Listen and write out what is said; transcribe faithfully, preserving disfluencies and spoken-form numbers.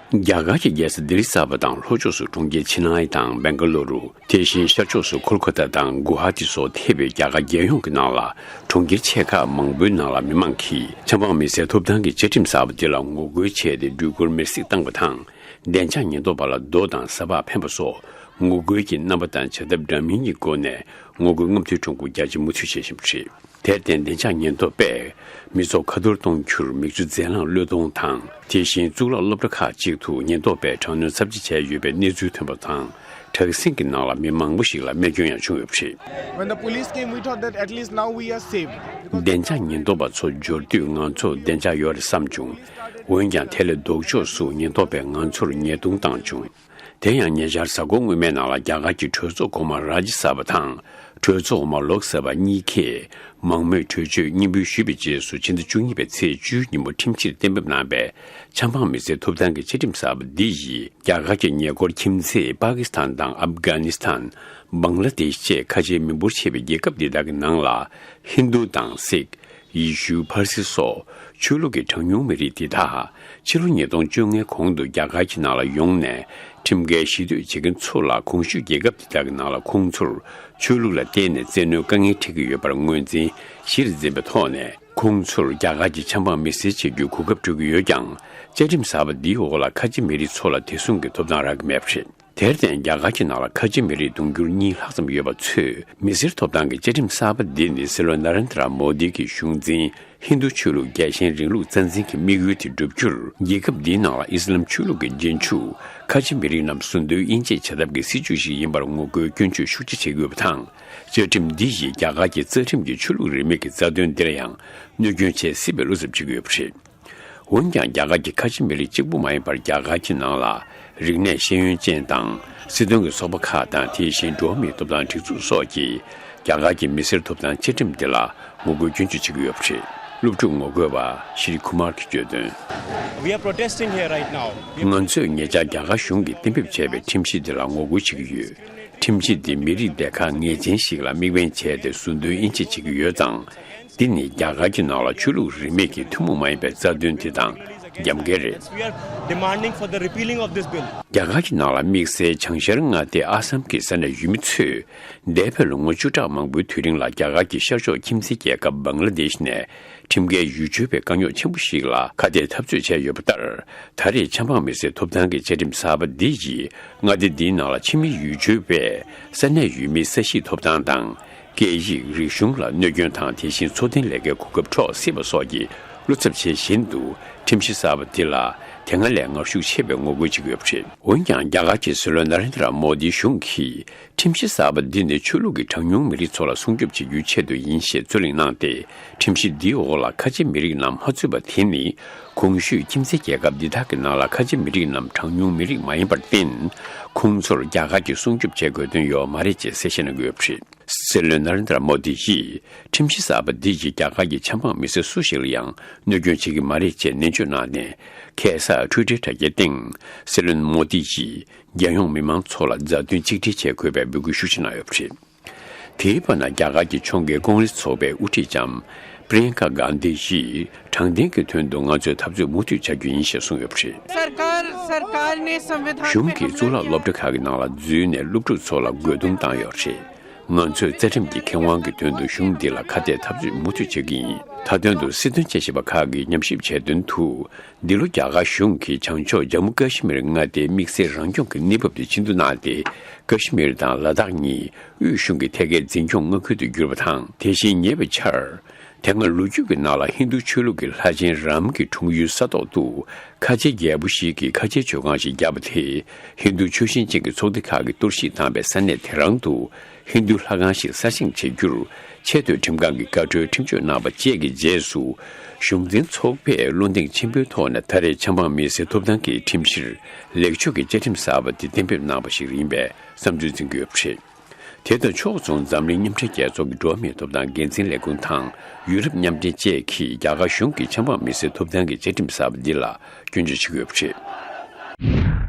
རྒྱ་གར་གྱི་རྒྱལ་ས་ལྡི་ལི་གསར་པ་དང་ལྷོ་ཕྱོགས་སུ་གྲོང་ཁྱེར་ཆེ་ནའི་དང་སྦེང་ག་ལུ་རུ། དེ་བཞིན་ཤར་ཕྱོགས་སུ་ཁོལ་ཁ་ཏ་དང་གུ་ཧ་ཏི་སོགས་ཐེ་བའི་རྒྱ་གར་རྒྱལ་ཡོངས་ཀྱི་ནང་ལ་གྲོང་ཁྱེར་ཆེ་ཁག་མང་པོའི་ནང་ལ་མི་མང་གིས་ཆབ་འབངས་མི་སེར་ཐོབ་ཐང་གི་བཅའ་ཁྲིམས་གསར་པ་འདི་ལ་ངོ་རྒོལ་བྱས་ཏེ་འགྲུལ་འཁོར་མེར་སྲེག་བཏང་བ་དང་། བདེ་འཇགས་ཉེན་རྟོག་པ་ལ་རྡོ་དང་ཟ་ཕག་འཕེན་པ་སོགས་ངོ་རྒོལ་གྱི་རྣམ་པ་དང་བྱ་ཐབས་འདྲ་མིན་གྱི་སྒོ་ནས་ངོ་རྒོལ་རྔམ་སྟོན་ཁྲོམ་སྐོར་རྒྱ་ཆེ་མུ་མཐུད་བྱེད་བཞིན་པ་རེད། དེར་བརྟེན་བདེ་འཇགས་ཉེན་རྟོག་པས་མི་ཚོགས་ཁ་ཐོར་གཏོང་རྒྱུར་མིག་ཆུ་རྫས་རླངས་གློད་གཏོང་དང་། དེ་བཞིན་གཙུག་ལག་སློབ་གྲྭ་ཁག་ཅིག་ཏུ་ཉེན་རྟོག་པས་དྲག་གནོན་ཚབས་ཆེ་བྱས་ཡོད་པའི་གནས་ཚུལ་ཐོན་པ་དང་། དྲག་ཟིང་གི་ནང་ལ་མི་མང་པོ་ཞིག་ལ་རྨས་སྐྱོན་ཡང་བྱུང་ཡོད་པ་རེད། When the police came, we thought that at least now we are safe. བདེ་འཇགས་ཉེན་རྟོག་པ་ཚོ་འབྱོར་དུས་ང་ཚོ་བདེ་འཇགས་ཡོད་རེད་བསམ་བྱུང་། འོན་ཀྱང་དེ་ལས་ལྡོག་ཕྱོགས་སུ་ཉེན་རྟོག་པས་ང་ཚོར་ཉེས་རྡུང་བཏང་བྱུང་། དེ་ཡང་ཉེ་ཆར་གཟའ་འཁོར་སྔོན་མའི་ནང་ལ་རྒྱ་གར་གྱི་གྲོས་ཚོགས་གོང་མ་རཱ་ཇི་སཱ་བྷ་དང་གྲོས་ཚོགས་འོག་མ་ལོག་སཱ་བྷ་གཉིས་ཀས་མང་མོས་གྲོས་ཆོད་སྙན་འབུལ་ཞུས་པའི་རྗེས་སུ་ཕྱི་ཟླ་བཅུ་གཉིས་པའི་ཚེས་བཅུའི་ཉིན་མོ་ཁྲིམས་ཕྱིར་གཏན་འབེབས་གནང་བའི་ཆབ་འབངས་མི་སེར་ཐོབ་ཐང་གི་བཅའ་ཁྲིམས་གསར་པ་འདི་ཡིས་རྒྱ་གར་གྱི་ཉེ་འཁོར་ཁྱིམ་མཚེས་པ་ཀི་སི་ཐན་དང་ཨབ་གྷ་ནི་སི་ཐན། བང་ལ་དེཤ་བཅས་ཁ་ཆེའི་མི་འབོར་ཆེ་བའི་རྒྱལ་ཁབ་འདི་དག་གི་ནང་ལ་ཧིན་རྡུ་དང་སིག་ཡེ་ཤུ། ཕར་སི་སོགས་ཆོས་ལུགས་ཀྱི་གྲངས་ཉུང་མི་རིགས་འདི་དག་ཕྱི་ལོ་ཉིས་སྟོང་བཅོ་ལྔའི་གོང་དུ་རྒྱ་གར་གྱི་ནང་ལ་ཡོང་ནས་ཁྲིམས་འགལ་ཞི་གཏོད་བྱེད་མཁན་ཚོ་ལ་གོང་ཞུས་རྒྱལ་ཁབ་འདི་དག་གི་ནང་ལ་ཁོང་ཚོར་ཆོས་ལུགས་ལ་བརྟེན་ནས་བཙན་གནོན་དཀའ་ངལ་འཕྲད་ཀྱི་ཡོད་པར་ངོས་འཛིན་གཞིར་འཛིན་པའི་ཐོག་ནས། ཁོང་ཚོར་རྒྱ་གར་གྱི་ཆབ་འབངས་མི་སེར་བྱེད་རྒྱུའི་གོ་སྐབས་སྤྲོད་ཀྱི་ཡོད་ཀྱང་། བཅའ་ཁྲིམས་གསར་པ་འདིའི་འོག་ལ་ཁ་ཆེ་མི་རིགས་ཚོ་ལ་དེ་མཚུངས་ཀྱི་ཐོབ་ཐང་རག་གི་མེད་པ་རེད། དེར་བརྟེན་རྒྱ་གར་གྱི་ནང་ལ་ཁ་ཆེ་མི་རིགས་དུང་ཕྱུར་གཉིས་ལྷག་ཙམ་ཡོད་པ་ཚོས་མི་སེར་ཐོབ་ཐང་གི་བཅའ་ཁྲིམས་གསར་པ་འདི་ནི་སྲིད་བློན་ན་རེན་དྲ་མོ་དི་གི་གཞུང་འཛིན་ཧིན་རྡུ་ཆོས་ལུགས་རྒྱལ་ཞེན་རིང་ལུགས་རྩ་འཛིན་གྱི་དམིགས་ཡུལ་དེ་བསྒྲུབ་རྒྱུར། རྒྱལ་ཁབ་འདིའི་ནང་ལ་ཨི་སི་ལམ་ཆོས་ལུགས་ཀྱི་རྗེས་འཇུག་ཁ་ཆེ་མི་རིགས་རྣམས་ཟུང་དུ་དབྱེ་འབྱེད་བྱ་ཐབས་ཀྱི་སྲིད་བྱུས་ཤིག་ཡིན་པར་ངོ་རྒོལ་སྐྱོན་བརྗོད་ཤུགས་ཆེ་བྱེད་ཀྱི་ཡོད་པ་དང་། བཅའ་ཁྲིམས་འདི་ཡིས་རྒྱ་གར་གྱི་རྩ་ཁྲིམས་ཀྱི་ཆོས་ལུགས་རིས་མེད་ཀྱི་རྩ་དོན་འདིར་ཡང་གནོད་སྐྱོན་བྱེད་སྲིད་པའི་བློ་འཚབ་བྱེད་ཀྱི་ཡོད་པ་རེད། འོན་ཀྱང་རྒྱ་གར་གྱི་ཁ་ཆེ་མི་རིགས་གཅིག་པུ་མ་ཡིན་པར་རྒྱ་གར་གྱི་ནང་ལ་རིག་གནས་ཤེས་ཡོན་ཅན་དང་སྲིད་དོན་གྱི་ཚོགས་པ་ཁག་དང་། དེ་བཞིན་འགྲོ་བ་མིའི་ཐོབ་ཐང་སྒྲིག་འཛུགས་སོགས་ཀྱིས་རྒྱ་གར་གྱི་མི་སེར་ཐོབ་ཐང་བཅའ་ཁྲིམས་འདི་ལ་ངོ་རྒོལ་སྐྱོན་བརྗོད་བྱེད་ཀྱི་ཡོད་པ་རེད། སློབ་ཕྲུག་ངོ་རྒོལ་བ་ཤྲི་ཀུ་མར་གྱིས་བརྗོད་དོན། We are protesting here right now. ང་ཚོས་ཉེ་ཆར་རྒྱ་གར་གཞུང་གིས་གཏན་འབེབས་བྱས་པའི་ཁྲིམས་གཞི་འདི་ལ་ངོ་རྒོལ་བྱེད་ཀྱི་ཡོད། ཁྲིམས་གཞི་འདི་མི་རིགས་སྡེ་ཁག་ངེས་ཅན་ཞིག་ལ་དམིགས་འབེན་བྱས་ཏེ་ཟུར་འདོན་དབྱེ་འབྱེད་བྱེད་ཀྱི་ཡོད་ཙང་། འདི་ནི་རྒྱ་གར་གྱི་ནང་ལ་ཆོས་ལུགས་རིས་མེད་ཀྱི་ཐུན་མོང་མ་ཡིན་པའི་རྩ་དོན་དེ་དང་རྒྱབ་འགལ་རེད། We are demanding for the repealing of this bill. རྒྱ་གར་གྱི་ནང་ལ་དམིགས་བསལ་བྱང་ཤར་མངའ་སྡེ་ཨ་སམ་གྱི་ས་གནས་ཡུལ་མི་ཚོས་འདས་པའི་ལོ་ངོ་བཅུ་ཕྲག་མང་པོའི་དུས་རིང་ལ་རྒྱ་གར་གྱི་ཤར་ཕྱོགས་ཁྱིམ་མཚེས་རྒྱལ་ཁབ་བང་ལ་དེཤ་ནས་ཁྲིམས་འགལ་ཡུལ་སྐྱོར་བའི་དཀའ་རྙོག་ཆེན་པོ་ཞིག་ལ་ཁ་གཏད་འཐབ་རྩོད་བྱས་ཡོད་པ་ལྟར། ད་རེས་ཆབ་འབངས་མི་སེར་ཐོབ་ཐང་གི་བཅའ་ཁྲིམས་གསར་པ་འདི་ཡིས་མངའ་སྡེ་འདིའི་ནང་ལ་ཕྱི་མི་ཡུལ་སྐྱོར་བས་ས་གནས་ཡུལ་མིའི་ས་གཤིས་ཐོབ་ཐང་དང་། སྐད་ཡིག་རིག་གཞུང་ལ་གནོད་སྐྱོན་དང་། དེ་བཞིན་འཚོ་རྟེན་ལས་ཀའི་གོ་སྐབས་འཕྲོག་སྲིད་པ་སོགས་ཀྱི་བློ་འཚབ་བྱེད་བཞིན་དུ། ཁྲིམས་གཞི་གསར་པ་འདི་ལ་དེ་སྔ་ལས་ངར་ཤུགས་ཆེ་བའི་ངོ་རྒོལ་བྱེད་ཀྱི་ཡོད་པ་རེད། འོན་ཀྱང་རྒྱ་གར་གྱི་སྲིད་བློན་ན་རེན་དྲ་མོ་དིའི་གཞུང་གིས་ཁྲིམས་གཞི་གསར་པ་འདི་ནི་ཆོས་ལུགས་ཀྱི་གྲངས་ཉུང་མི་རིགས་ཚོ་ལ་སྲུང་སྐྱོབ་བྱེད་རྒྱུའི་ཆེད་དུ་ཡིན་ཞེས་རྩོད་གླེང་གནང་སྟེ། ཁྲིམས་གཞི་འདིའི་འོག་ལ་ཁ་ཆེ་མི་རིགས་རྣམས་མ་ཚུད་པ་དེ་ནི། གོང་ཞུས་ཁྱིམ་མཚེས་རྒྱལ་ཁབ་འདི་དག་གི་ནང་ལ་ཁ་ཆེ་མི་རིགས་རྣམས་གྲངས་ཉུང་མི་རིགས་མ་ཡིན་པར་བརྟེན། ཁོང་ཚོར་རྒྱ་གར་གྱིས་སྲུང་སྐྱོབ་བྱེད་དགོས་དོན་ཡོད་མ་རེད་ཅེས་གསལ་བཤད་གནང་གི་ཡོད་པ་རེད། སྲིད་བློན་ན་རེན་དྲ་མོ་དི་ཡིས་ཁྲིམས་གཞི་གསར་པ་འདི་ཡིས་རྒྱ་གར་གྱི་ཆབ་འབངས་མི་སེར་སུ་ཞིག་ལ་ཡང་གནོད་སྐྱོན་བྱེད་ཀྱི་མ་རེད་ཅེས་ནན་བརྗོད་གནང་ནས། ཁ་སང་ཊུའི་ཊར་དྲ་རྒྱའི་སྟེང་སྲིད་བློན་མོ་དི་ཡིས་རྒྱལ་ཡོངས་མི་མང་ཚོ་ལ་མཛའ་མཐུན་གཅིག་སྒྲིལ་བྱེད་དགོས་པའི་འབོད་སྐུལ་ཤུགས་ཆེ་གནང་ཡོད་པ་རེད། དེའི་བར་ན་རྒྱ་གར་གྱི་ཕྱོགས་འགལ་ཀོང་རེ་སི་ཚོགས་པའི་དབུ་ཁྲིད་ལྕམ་པྲི་ཡན་ཀ་གྷན་དྷི་ཡིས་དྲང་བདེན་གྱི་དོན་དུ་ང་ཚོས་འཐབ་རྩོད་མུ་མཐུད་བྱ་རྒྱུ་ཡིན་ཞེས་གསུངས་ཡོད་པ་རེད། सरकार सरकार ने संविधान གཞུང་གིས་གཙུག་ལག་སློབ་གྲྭ་ཁག་གི་ནང་ལ་འཛུལ་ནས་སློབ་ཕྲུག་ཚོ་ལ་རྒོལ་རྡུང་བཏང་ཡོད་རེད། ང་ཚོས་རྩ་ཁྲིམས་ཀྱི་ཁེ་དབང་གི་དོན་དུ་གཞུང་འདི་ལ་ཁ་གཏད་འཐབ་རྩོད་མུ་མཐུད་བྱེད་ཀྱི་ཡིན། མཐའ་དོན་དུ་སྲིད་དོན་དཔྱད་ཞིབ་པ་ཁག་གིས་ཉམས་ཞིབ་བྱས་དོན་དུ། འདི་ལོ་རྒྱ་གར་གཞུང་གིས་བྱང་ཕྱོགས་ཇམ་མུ་ཀ་ཤི་མིར་མངའ་སྡེའི་དམིགས་བསལ་རང་སྐྱོང་གི་གནས་བབ་དེ་ཕྱིར་བསྡུ་གནང་སྟེ། ཀ་ཤི་མིར་དང་ལ་དྭགས་གཉིས་དབུས་གཞུང་གི་ཐད་ཀའི་འཛིན་སྐྱོང་མངའ་ཁུལ་དུ་གྱུར་པ་དང་། དེ་བཞིན་ཉེ་བའི་ཆར། དེ་སྔ་ལོ་རྒྱུས་ཀྱི་ནང་ལ་ཧིན་རྡུ་ཆོས་ལུགས་ཀྱི་ལྷ་ཆེན་རཱམ་གྱི་འཁྲུངས་ཡུལ་ས་ཐོག་ཏུ་ཁ་ཆེ་རྒྱལ་པོ་ཞིག་གིས་ཁ་ཆེའི་མཆོད་ཁང་ཞིག་བརྒྱབ་པ་དེས་ཧིན་རྡུ་ཆོས་ཞེན་ཅན་གྱི་ཚོགས་སྡེ་ཁག་གིས་གཏོར་བཤིག་བཏང་བའི་ས་གནས་དེ་རང་དུ། ཧིན་རྡུ་ལྷ་ཁང་ཞིག་གསར་བཞེངས་བྱེད་རྒྱུར་ཆེས་མཐོའི་ཁྲིམས་ཁང་གི་བཀའ་འཁྲོལ་ཁྲིམས་གཅོད་གནང་བ་བཅས་ཀྱི་རྗེས་སུ། གཞུང་འཛིན་ཚོགས་པས་བློ་གདེང་ཆེན་པོའི་ཐོག་ནས་ད་རེས་ཆབ་འབངས་མི་སེར་ཐོབ་ཐང་གི་ཁྲིམས་གཞིར་ལེགས་ཕྱོགས་ཀྱི་བཅའ་ཁྲིམས་གསར་པ་དེ་གཏན་འབེབས་གནང་བ་ཞིག་ཡིན་པའི་བསམ་ཚུལ་འཛིན་གྱི་ཡོད་པ་རེད། དེ་དང་ཕྱོགས་མཚུངས་འཛམ་གླིང་མཉམ་འབྲེལ་རྒྱལ་ཚོགས་ཀྱི་འགྲོ་བ་མིའི་ཐོབ་ཐང་འགན་འཛིན་ལས་ཁུངས་དང་ཡུ་རོབ་མཉམ་འབྲེལ་བཅས་ཀྱིས་རྒྱ་གར་གཞུང་གིས་ཆབ་འབངས་མི་སེར་ཐོབ་ཐང་གི་བཅའ་ཁྲིམས་གསར་པ་འདི་ལ་སྐྱོན་བརྗོད་བྱེད་ཀྱི་ཡོད་པ་རེད།